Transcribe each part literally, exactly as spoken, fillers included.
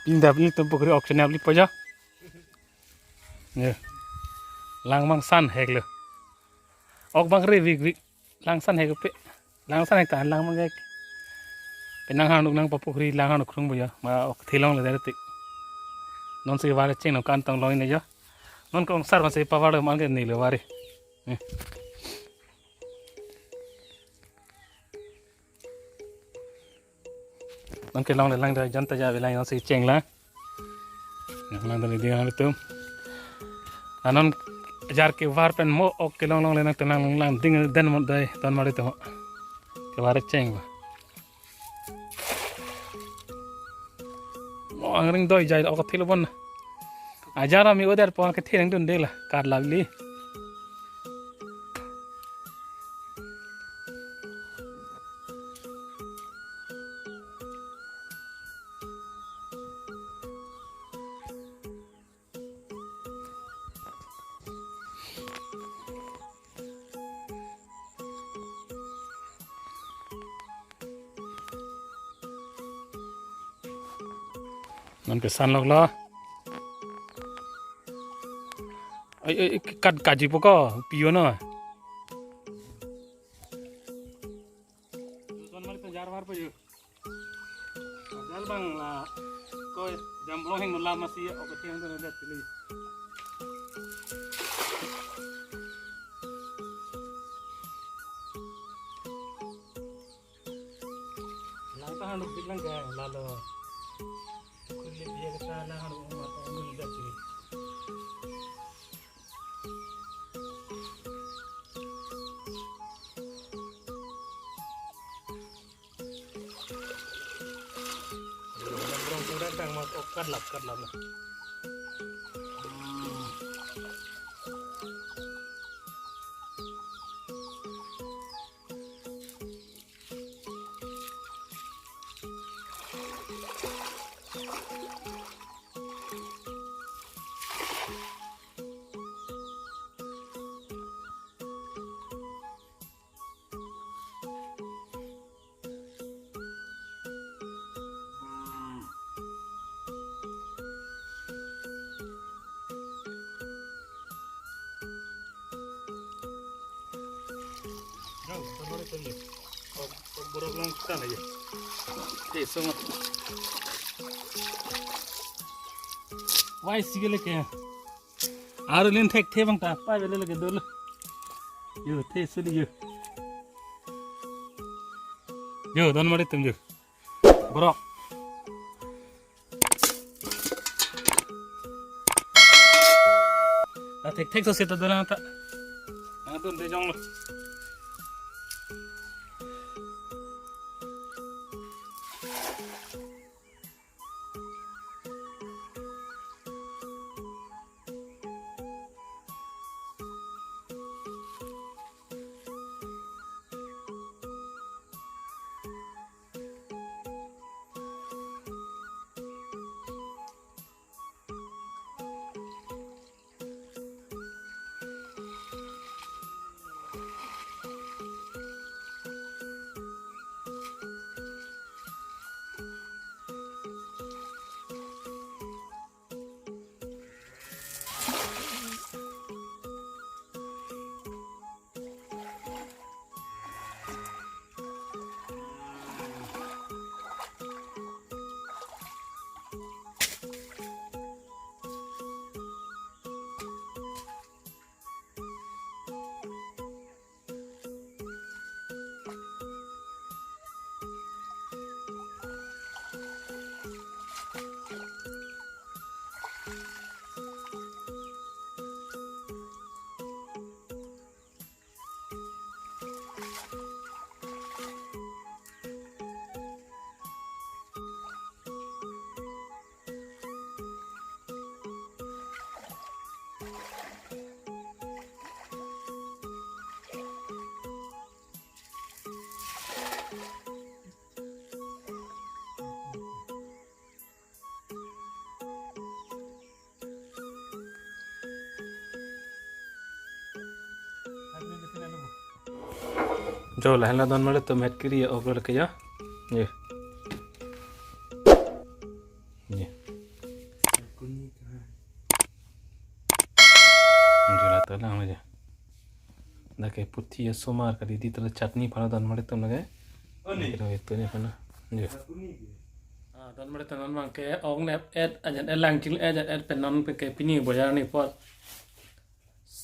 Pindap ni tum pukri ok channel li poja. Ya. Lang bang san hek lo. Ok bang ri vik vik. Lang san hek pe. Lang san hek ta lang bang hek. Penang hanuk nang pa pukri lang hanuk krung boya. Ma ok thilong le dere tik. Non si var cheng no kan tong long ne ya. Non kong sar ma si pa var man ke ni le vari. Eh. Non kelong le lang da jan ta ja velang non si cheng la. Nang nang dali dia tum. Anon jar ke var pen mo ok kelong long le nang tenang lang lang ding den mo dai ton mari tum. Ke var cheng ba. Mo angring doi jai ok thil bon. Ajar ami oder pon ke thil dun de la kar lavli. Non ke san lok lo. Ai, ai, kat kaji poko, piyo no. Ton mari ton jar var payo. Jal bang la ko jam blong heng no la masi ok tiang ton le tili. Lang ta hanuk dik lang ke lalo. Kulit dia kita lang hanuk umat hanuk dak sini. Yang kurang kurang tang mat ok katlap katlap na. Borok long tan aja. Te song. Wai sigele ke. Aru lin thek the bang ta pai bele lage dolo. Yo, the suli yo. Yo, don mari tum yo. Borok. Ta thek thek so seta dona ta. Nang tun de jong lo. Jo, lahenlo don mari tum het kiri ya, ok lo ke ya. Ye. Puthi asomar kali di tala chutney aphan donmari atum lake. Oni. Kira itu ni aphan. Yo. Ah, donmari atum non abang ke ok nep et ajan et lang chil et ajan et pen non ke pini bojar ni apot.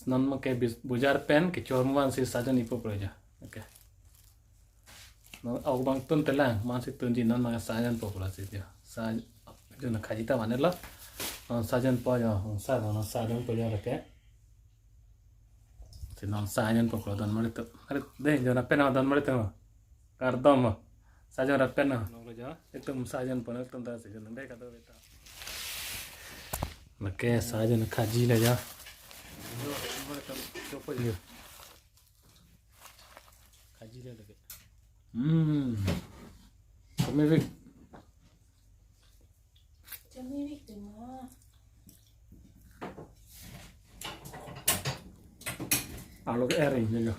Non abang ke bis-, bojar pen kechor mo vansi sajon ipo proja. Okay. Non ok abang tun telang, man si tunji non abang sajon po proja si jo. Sa-, jo na khaji ta mane lo. Non sajon po jo, non sa, non sajon po jo lake. Si non sajon po proja donmari atum. Are, de, jo na pen donmari atum. Kardom. Sajon ra pen. Non lo jo. Itum sajon po, itum ta si jo na de kado beta. Lake sajon khaji le jo. Jo, donmari atum, jo po jo. Khaji le lake. Hmm. Kami vik. Kami vik tu ma. Alo ke eri ni jo.